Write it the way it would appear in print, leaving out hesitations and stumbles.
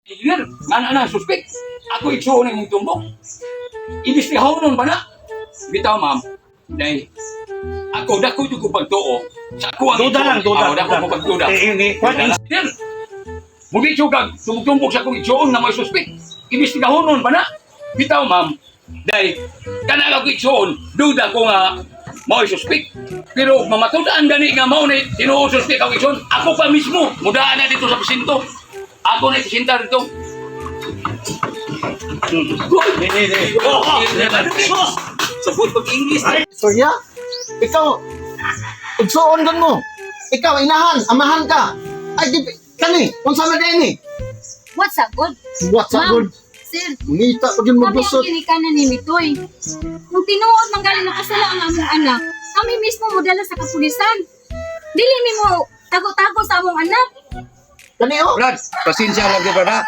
Engineer, nga na na, suspect. Ako igsuon ng imong tumbok. Imbestigahonon ba na? Bitaw, ma'am. Dahil, ako dako jud ko pagtuo sa ako ang Duda lang, duda. Ako dako ko pagduda. Eh, eh, kwan, Duda lang. Engineer, mubitso kag tumutumbok sa akong igsuon na may suspect. Imbestigahonon ba na? Bitaw, ma'am. Dahil, kanang ako igsuon, duda ko nga mao'y suspect. Pero mamatudaan gani nga mao ni tinuod suspect ako igsuon, ako pa mismo mudaan na dito sa presinto. Ako na isinta dito. Di, di, di. Oh, Sabot pag English. Istorya? Ikaw, igsuon gan mo. Ikaw, inahan, amahan ka. Ay, di, kani, unsa man ni? What's up, good? What's up, Ma'am, good? sir, Ngita pa gyud kami ang maglusot. ginikanan ni Mitoy. Kung tinuod man galing nakasala ang among anak, kami mismo modala sa kapulisan. Dili mi mo tago-tago sa among anak. Kani oh. Brad, pasensya lang gyud, Brad, ha.